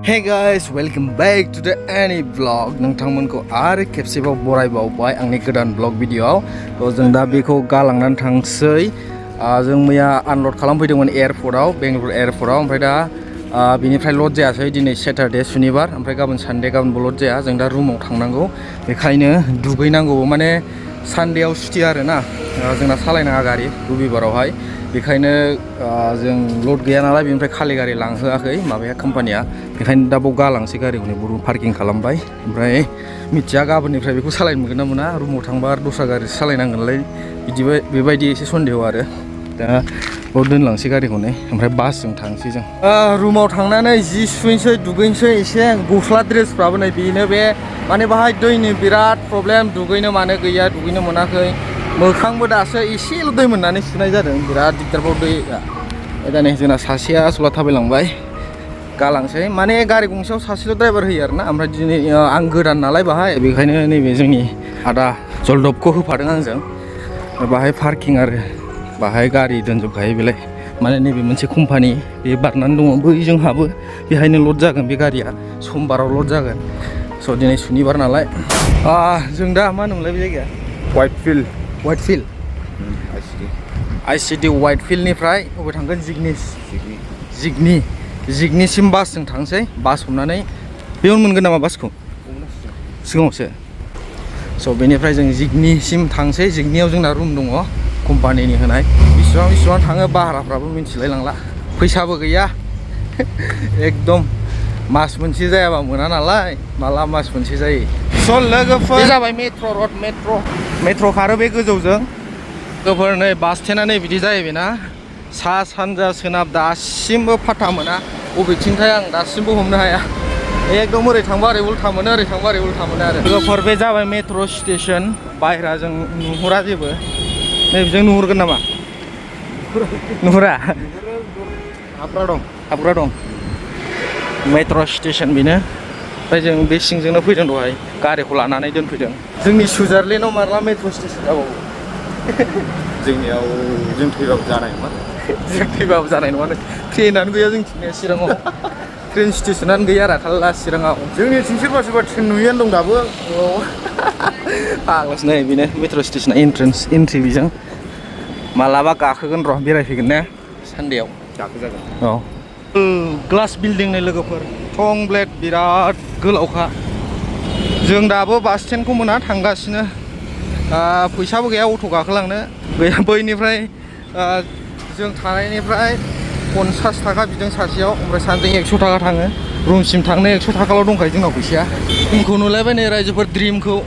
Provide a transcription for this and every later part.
Hey guys, welcome back to the Any Vlog. नोंथांमोनखौ आरो खेबसेबाव बरायबावबाय आंनि गोदान ब्लग भिडियोआव। जों दा बेखौ गालांनानै थांसै। जों मैया आनलड खालामफैदोंमोन एयारपर्टआव, बेंगलुरु एयारपर्टआव। ओमफ्राय दा बिनिफ्राय लड जायासै, दिनै सेटारडे सुनिबार, ओमफ्राय गाबोन सानडे, गाबोनबो लड जाया। जों दा रुमाव थांनांगौ, बेखायनो दुगैनांगौ। माने सानडेआव सुटि आरोना, जोंना सालायनाङा गारि रबिबारावहाय। बेखायनो जों लड गैया नालाय, बेनिफ्राय खालि गारि लांहोआखै माबाया कम्पानिया। बेखायनो दा बाव गालांसै गारिखौनो, बरुन पार्किं खालामबाय। ओमफ्राय मिथिया गाबोननिफ्राय बेखौ सालायनो मोनगोन ना मोना। रुमाव थांबा आरो दस्रा गारि सालायनांगोनलाय, बिदिबो बेबायदि एसे सन्देह आरो। दा बाव दोनलांसै गारिखौनो, ओमफ्राय बासजों थांसै जों। रुमाव थांनानै जि सुहैनोसै, दुगैनोसै एसे। गस्ला ड्रेसफ्राबो नै बेनो बे, माने बाहाय दैनि बिराद प्रब्लेम, दुगैनो मानो गैया, दुगैनो मोनाखै। मोखांबो दासो एसेल' दै मोननानै सुनाय जादों, बिराद दिगदारबाव दैया। दा नै जोंना सासेया आसला थाबायलांबाय, गालांसै। माने गारि गंसेयाव सासेल' ड्राइभार होयो आरोना। ओमफ्राय दिनै आं गोदान नालाय बाहाय, बेखायनो नैबे जोंनि आदा जलदबखौ होफादों आंजों। बाहाय पार्किं आरो बाहाय गारि दोनजोबखायो बेलाय। माने नैबे मोनसे कम्पानि बे बारनानै दङ, बैजों हाबो, बेहायनो लड जागोन बे गारिया। समबाराव लड जागोन। स' दिनै सुनिबार नालाय। जों दा मा होनोमोनलाय बे जायगाया? वाइटफिल्ड आइसिटि वाइटफिल्डनिफ्राय बबे थांगोन? जिगनिसिम बासजों थांसै। बास हमनानै बेयावनो मोनगोन नामा बासखौ? सिगाङावसो। स' बेनिफ्राय जों जिगनिसिम थांसै। जिगनियाव जोंना रुम दङ कम्पानिनि होनाय। बेसेबां थाङो भाराफ्राबो मिन्थिलाय लांला, फैसाबो गैया। एकदम मास मोनसे जायाबा मोना नालाय, माला मास मोनसे जायो। स' लोगोफोर, बे जाबाय मेट्र' रड, मेट्र' खारो बे गोजौजों। लोगोफोर नै बास स्टेन्डआ नै बिदि जाहैबायना, सा सानजा सोनाब दासिमबो फाथा मोना। बबेथिंथाय आं दासिमबो हमनो हाया। एकदम ओरै थांबा ओरै उल्था मोनो, ओरै थांबा ओरै उल्था मोनो आरो। लोगोफोर बे जाबाय मेट्र' स्टेसन। बायह्राजों नुहुरा जेबो। नैबेजों नुहुरगोन नामा? नुहुरा? हाबग्रा दं। मेट्र' स्टेसन बेनो। ओमफ्राय जों बे सिंजोंनो फैदों, दहाय गारिखौ लानानै दोनफैदों। जोंनि सुइजारलेण्डआव माब्ला मेट्र' स्टेसन जाबावो? जोंनियाव जों थैबाबो जानाय नङा। जों थैबाबो जानाय नङा। ट्रेनानो गैया जोंथिं चिराङाव। ट्रेन स्टेसनानो गैया आरो थाल्ला चिराङाव। जोंनिथिं सोरबा ट्रेन नुयैयानो दं दाबो। फाग्लासो नै बेनो मेट्र' स्टेसना एन्ट्रि बेजों। मालाबा गाखोगोन र', बेरायफैगोन ने सानडेआव। गाखोजागोन। औ। ग्लास बिल्डिंनि लोगोफोर, थं ब्लेड बिराद गोलावखा। जों दाबो बास स्टेन्डखौ मोना, थांगासिनो। फैसाबो गैया अट' गाखोलांनो गैया। बैनिफ्राय जों थानायनिफ्राय 50 थाखा बिदों सासेयाव, ओमफ्राय सानजों 100 थाखा थाङो। रुमसिम थांनो 100 थाखाल' दंखायो जोंनाव फैसाया। ड्रिमखौ नुलायबाय नै रायजोफोर, ड्रिमखौ।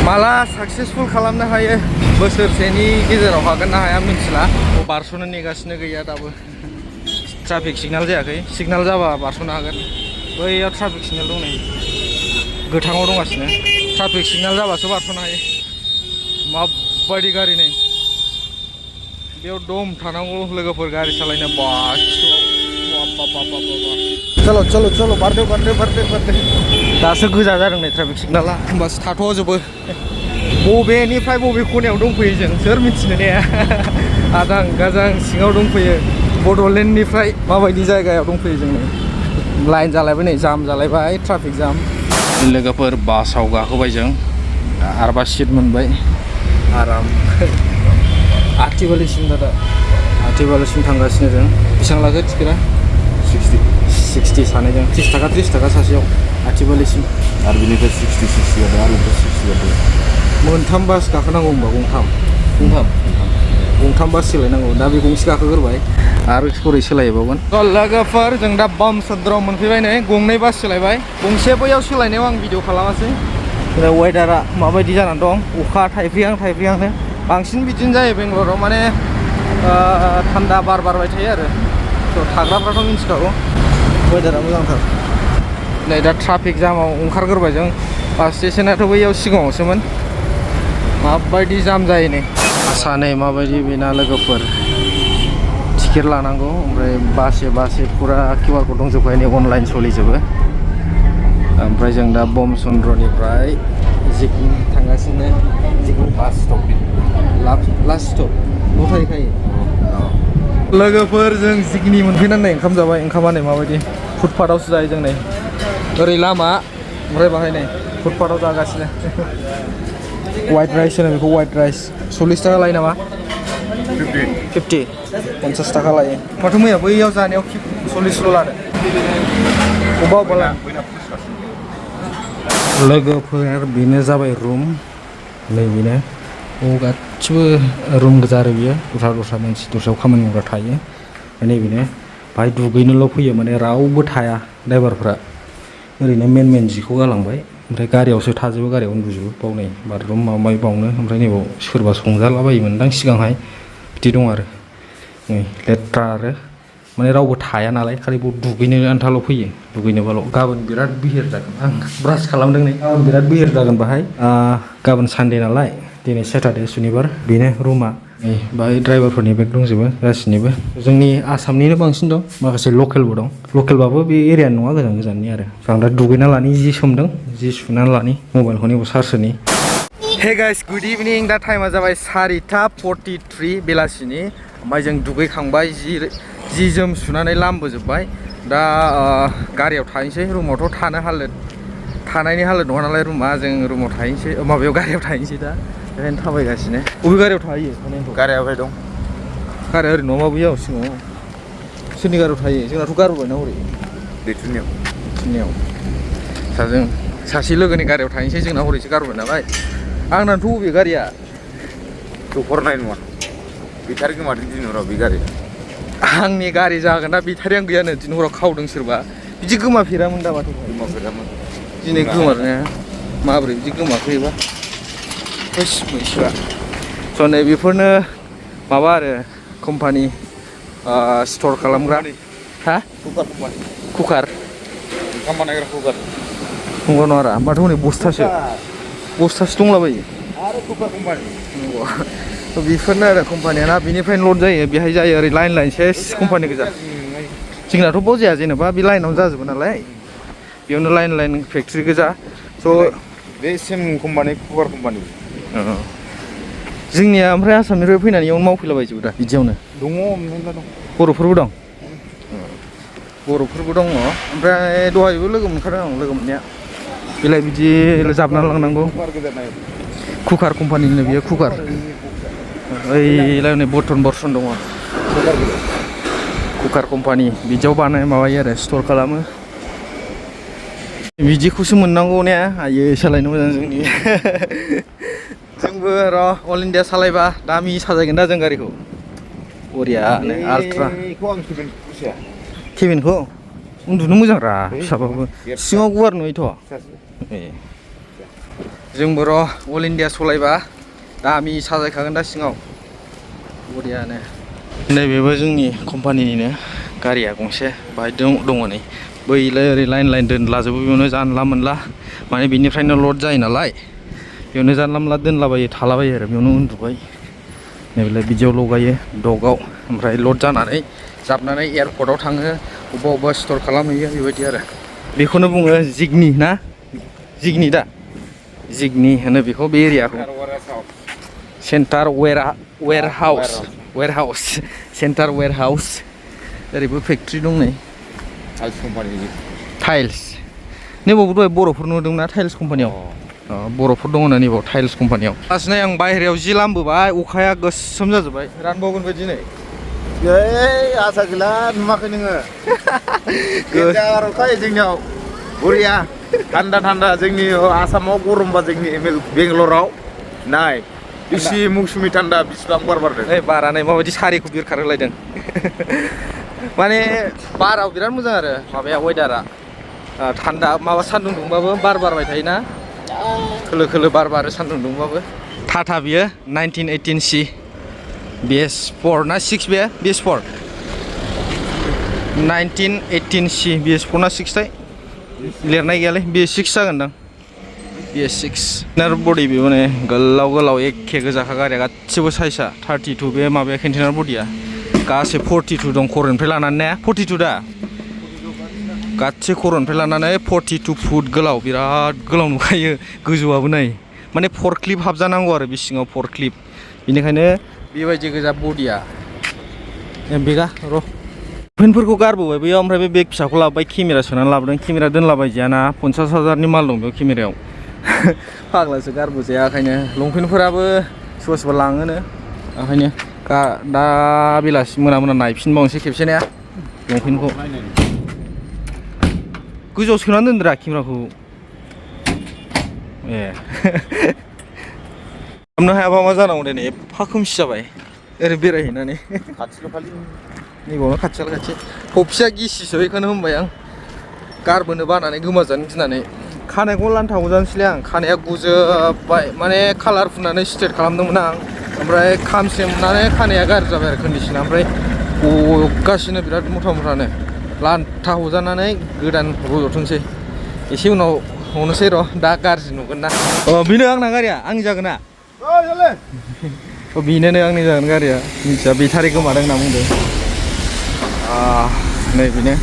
माला साक्सेसफुल खालामनो हायो, बोसोरसेनि गेजेराव हागोन ना हाया मिथिला। बारस'नो नेगासिनो, गैया दाबो। ट्राफिक सिगनाल जायाखै, सिगनाल जाबा बारस'नो हागोन। बैयाव ट्राफिक सिगनाल दं नै, गोथाङाव दंगासिनो। ट्राफिक सिगनाल जाबासो बारस'नो हायो। माबायदि गारि नै, बेयाव दम थानांगौ लोगोफोर गारि सालायनो। चलो बारदो। दासो गोजा जादों नै ट्राफिक सिगनाला, होमबासो थाथ'जोबो। बबेनिफ्राय बबे खनायाव दंफैयो जों, सोर मिथिनो ने? आजां गाजां सिङाव दंफैयो। बड'लेण्डनिफ्राय माबायदि जायगायाव दंफैयो जों नै। लाइन जालायबाय नै, जाम जालायबाय, ट्राफिक जाम। लोगोफोर बासाव गाखोबाय जों, आरबा सिट मोनबाय आराम। आथिबालिसिम थांगासिनो जों। बेसेबां लाखो टिकेटआ? 60 सानैजों। 30 थाखा सासेयाव आथिबालिसिम। आरो बिनिफ्राय 60 जादों, आरो बिनिफ्राय 60 जादों। मोनथाम बास गाखोनांगौ होनबा, गंथाम बास सोलायनांगौ। दा बे गंसे गाखोग्रोबाय, आरो हरै सोलायबावगोन। लोगोफोर जों दा बामसद्रआव मोनफैबाय नै, गंनै बास सोलायबाय। गंसे बैयाव सोलायनायाव आं भिडिअ खालामासै। वेदारा माबायदि जानानै दं, अखा थाइफ्रिहांनो। बांसिन बिदिनो जायो बेंगलराव, माने थान्दा बार बारबाय थायो आरो। थाग्राफ्राथ' मिन्थिखागौ, वेदारा मोजांथार। नै दा ट्राफिक जामाव ओंखारग्रोबाय जों। बास स्टेसनाथ' बैयाव सिगाङावसोमोन। माबायदि जाम जायो नै। बासा नै माबायदि बेना लोगोफोर, टिकेट लानांगौ। ओमफ्राय बासे फुरा QR क'ड दंजोबखायो नै, अनलाइन सोलिजोबो। ओमफ्राय जों दा बमसन्द्रनिफ्राय जिगनि थांगासिनो। जिगनि बास स्टप, लास्ट स्टप दंखायो। लोगोफोर जों जिगनि मोनफैनानै ओंखाम जाबाय। ओंखामा नै माबायदि फुटपाथावसो जायो जों नै ओरै लामा ओमफ्राय बाहाय नै फुटपाथाव जागासिनो वाइट राइस होनो बेखौ वाइट राइस 40 थाखा लायो नामा 50 50 थाखा लायो माथो मैया बैयाव जानायाव 40ल' लादों अबा लोगोफोर बेनो जाबाय रुम नै बेनो गासिबो रुम गोजा आरो बियो दस्रा मानसि दस्रायाव खामानि मावग्रा थायो नै बेनो बाहाय दुगैनोल' फैयो माने रावबो थाया ड्राइभारफ्रा ओरैनो मेन जिखौ गालांबाय ओमफ्राय गारियावसो थाजोबो गारियाव उन्दुजोबो बाव नै बाथरुम माबा माबि बावनो ओमफ्राय नैबाव सोरबा संजालाबायोमोनदां सिगांहाय बिदि दं आरो नै लेथ्रा आरो माने रावबो थाया नालाय खालि बाव दुगैनो आन्थाल' फैयो दुगैनोबाल' गाबोन बिराद बिहिर जागोन आं ब्रास खालामदों नै गाबोन बिराद बिहिर जागोन बाहाय गाबोन सानडे नालाय दिनै सेटारडे सुनिबार बेनो रुमा नै बाहाय ड्राइभारफोरनि बेग दंजोबो गासिनिबो जोंनि आसामनिनो बांसिन दं माखासे लकेलबो दं लकेलबाबो बे एरियानि नङा गोजाननि आरो आं दा दुगैना लानि जि सोमदों जि सुनानै लानि मबाइलखौ नैबाव चार्ज होनि हे गाइस गुड इभिनिं दा टाइमा जाबाय 4:43 बेलासिनि ओमफ्राय जों दुगैखांबाय जि जोम सुनानै लामबोजोब्बाय दा गारियाव थाहैनोसै रुमावथ' थानायनि हालोद नङा नालाय रुमा जों रुमाव थाहैनोसै माबायाव गारियाव थाहैनोसै दा बेखायनो थाबायगासिनो बबे गारियाव थाहैयो गारिया अबे दं गारिया ओरै नङा बैयाव सिङाव सोरनि गारियाव थायो जोंनाथ' गारबोबायना हरै दैथुनियाव जों सासे लोगोनि गारियाव थाहैनोसै जोंना हरैसो गारबोबाय नालाय आंनाथ' बबे गारिया हरनाय नङा बेटारि गोमादों दिनै हराव बे गारिया आंनि गारि जागोन दा बेटारियानो गैयानो दिनै हराव खावदों सोरबा बिदि गोमाफेरामोन दा माथो गोमाफेरामोन दिनै गोमानाया माबोरै बिदि गोमाखैबा मैसोआ स' नै बेफोरनो माबा आरो कम्पानि स्ट'र खालामग्रा हा कुकार ओंखाम बानायग्रा कुकार नंगौ नङा माथो हनै बस्थासो दंलाबायो आरो कुकार कम्पानि नंगौ थ' बेफोरनो आरो कम्पानियाना बेनिफ्रायनो लड जायो बेहाय जायो ओरै लाइन सेस कम्पानि गोजा जोंनाथ' बाव जाया जेनेबा बे लाइनावनो जाजोबो नालाय बेयावनो लाइन फेक्ट्रि गोजा स' बे सेम कम्पानि कुकार कम्पानि जोंनिया ओमफ्राय आसामनिफ्राय फैनानै इयावनो मावफैलाबायजोबो दा बिदियावनो दङ मेरला दं बर'फोरबो दं ओमफ्राय दहायबो लोगो मोनखादों आं लोगो मोननाया बेलाय बिदि जाबना लांनांगौ कुकार कम्पानिनो बियो कुकार ओइलाय नै बर्तन दङ कुकार कम्पानि बिदियाव माबायो आरो स्ट'र खालामो बिदिखौसो मोननांगौ ने आयो सालायनो मोजां जोंनि जोंबो र' अल इण्डिया सालायबा दामि साजायगोन दा जों गारिखौ बरियानो आल्ट्रा केबिनखौ उन्दुनो मोजां रा फिसाबाबो सिङाव गुवार नुयोथ' जोंबो र' अल इण्डिया सालायबा दामि साजायखागोन दा सिङाव बरियानो नैबेबो जोंनि कम्पानिनिनो गारिया गंसे बाहाय दङ नै बैलाय ओरै लाइन दोनलाजोबो बेयावनो जानला मोनला माने बिनिफ्रायनो लड जायो नालाय बेयावनो जानला मोनला दोनलाबायो थालाबायो आरो बेयावनो उन्दुबाय नैबेलाय बिदियाव लगायो डगआव ओमफ्राय लड जानानै जाबनानै एयारपर्टआव थाङो अबेबा स्ट'र खालामहैयो बेबायदि आरो बेखौनो बुङो जिगनि ना जिगनि होनो बेखौ बे एरियाखौ सेन्टार वेरहाउस सेन्टार वेरहाउस ओरैबो फेक्ट्रि दं नै टाइल्स नैबावबो दहाय बर'फोर नुदोंना टाइल्स कम्पानियाव बर'फोर दङ ना नैबाव टाइल्स कम्पानियाव लासैनो आं बाहेरायाव जि लामबोबाय अखाया गोसोम जाजोब्बाय रानबावगोन बायदि नै आसा गैला नुवाखै नोङो गेजार अखाय जोंनियाव बरिया थान्दा जोंनि आसामाव गरमबा जोंनि बेंगालराव नाय बेसि मौसुमि थान्दा बिसिबां बार बारदों बारा नै माबायदि सारिखौ बिरखारहोलायदों माने बाराव बिराद मोजां आरो माबाया वेदारा थान्दा माबा सान्दुं दुंबाबो बार बारबाय थायोना खोलो बार बारो सान्दुं दुंबाबो टाटा बियो 1918C BS4 ना 6 बे BS4 1918C BS4 ना 6 थाय लिरनाय गैयालै BS6 जागोनदां BS6 नार बडि बे माने गोलाव एखे गोजाखा गारिया गासिबो साइजआ 32 बे माबाया कन्टेनार बडिया गासै 42 दं खर'निफ्राय लानानै ने 42 दा गासै खर'निफ्राय लानानै 42 फुट गोलाव बिराद गोलाव नुखायो गोजौआबो नै माने फरक्लिप हाबजानांगौ आरो बे सिङाव फरक्लिप बेनिखायनो बेबायदि गोजा बडिया बेगा र' पेनफोरखौ गारबोबाय बैयाव ओमफ्राय बे बेग फिसाखौ लाबोबाय केमेरा सोनानै लाबोदों केमेरा दोनलाबायजायाना 50,000नि माल दं बेयाव केमेरायाव फाग्लासो गारबोजाया ओंखायनो लंपेन्टफोराबो सोरबा सोरबा लाङोनो ओंखायनो दा बेलासि मोना नायफिनबावनोसै खेबसे ने लंपेन्टखौ गोजौआव सोनानै दोनदोरा केमेराखौ ए खालामनो हायाबा मा जानांगौ दिनै एफा खोमसि जाबाय ओरै बेरायहैनानै खाथिल' खालि नैबावनो खाथि थफिया गिसिसो बेखौनो होनबाय आं गारबोनो बानानै गोमाजानो गिनानै खानायखौ लान्थाखौ जानोसैलै आं खानाया गुजोब्बाय माने कालार फुननानै स्ट्रेट खालामदोंमोन आं ओमफ्राय खामस्रेमनानै खानाया गाज्रि जाबाय आरो कन्डिसना ओमफ्राय गगासिनो बिराद मुथानो लान्था हजानानै गोदान रज'थोंसै एसे उनाव हनोसै र' दा गाज्रि नुगोन ना बेनो आंना गारिया आंनि जागोन ना बेनो आंनि जागोन गारिया मिथिया बेटारि गोमादों होनना बुंदों नै बेनो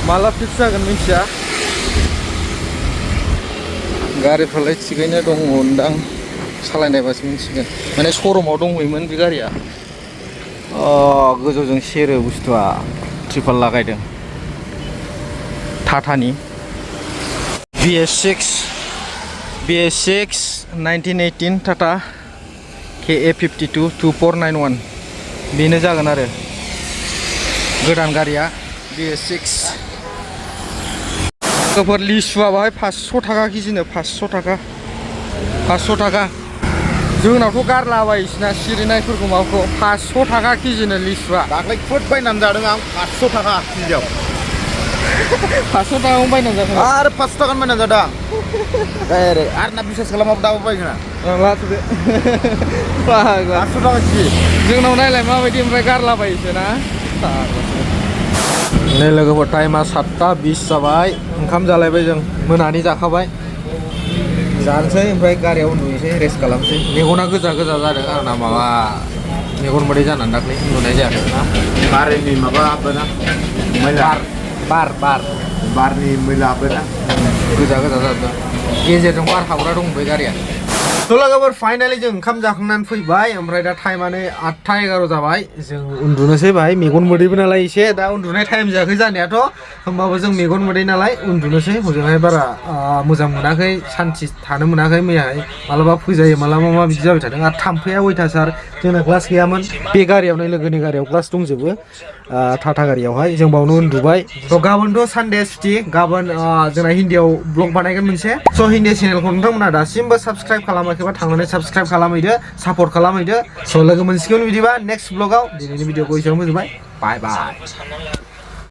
माला फिक्स जागोन मिथिया गारिफ्रालाय थिगैनो दंमोनदां सालायनायबासो मिथिगोन माने श'रुमाव दंहैयोमोन बे गारिया गोजौजों सेरो बुस्थुआ ट्रिपाल लागायदों टाटानि BS6 1918 टाटा KA52 2491 बेनो जागोन आरो गोदान गारिया BS6 गोफोर लिसुआ बाहाय 500 थाखा केजिनो 500 थाखा जोंनावथ' गारलाबायोसोना सिरिनायफोरखौ माबाखौ 500 थाखा केजिनो लिसुआ दाख्लै फुट बायनानै जादों आं 500 थाखा केजियाव 500 थाखायावनो बायनानै जादों आरो 500 थाखानि बायनानै जादों डाइरेक्ट आरो ना बिसास खालामाबो दाबो बायगोन लाथ'दो 500 थाखा केजि जोंनाव नायलाय माबायदि ओमफ्राय गारलाबायोसो ना नै लोगोफोर टाइमा 7:20 जाबाय ओंखाम जालायबाय जों मोनानि जाखाबाय जानोसै ओमफ्राय गारियाव उन्दुनोसै रेस्ट खालामसै मेगना गोजा जादों आंना माबा मेगन मोदै जानानै दाख्लै उन्दुनाय जायाखै ना बारनि माबा हाबोना मैला बारनि मैला हाबोना गोजा जादों गेजेरजों बार हाबग्रा दं बे गारिया थ' लोगोफोर फाइनालि जों ओंखाम जाखांनानै फैबाय ओमफ्राय दा टाइमानो 8:11 जाबाय जों उन्दुनोसै बाहाय मेगन मोदैबो नालाय एसे दा उन्दुनाय टाइम जायाखै जानायाथ' होमबाबो जों मेगन मोदै नालाय उन्दुनोसै हजोंहाय बारा मोजां मोनाखै सान्थि थानो मोनाखै मैयाहाय मालाबा फैजायो मालाबा मा बिदि जाबाय थादों आरो थाम्फैया अयथासार जोंना क्लास गैयामोन बे गारियावनो लोगोनि गारियाव क्लास दंजोबो टाटा गारियावहाय जों बावनो उन्दुबाय थ' गाबोनथ' सानडे सुटि गाबोन जोंना हिन्दीयाव ब्लग बानायगोन मोनसे स' हिन्दी चेनेलखौ नोंथांमोना दासिमबो साबस्क्राइब खालामाखैबा थांनानै साबस्क्राइब खालामहैदो सापर्ट खालामहैदो स' लोगो मोनसिगोन बिदिबा नेक्स्ट ब्लगाव दिनैनि भिडिअखौ एसेयावनो फोजोबबाय बाय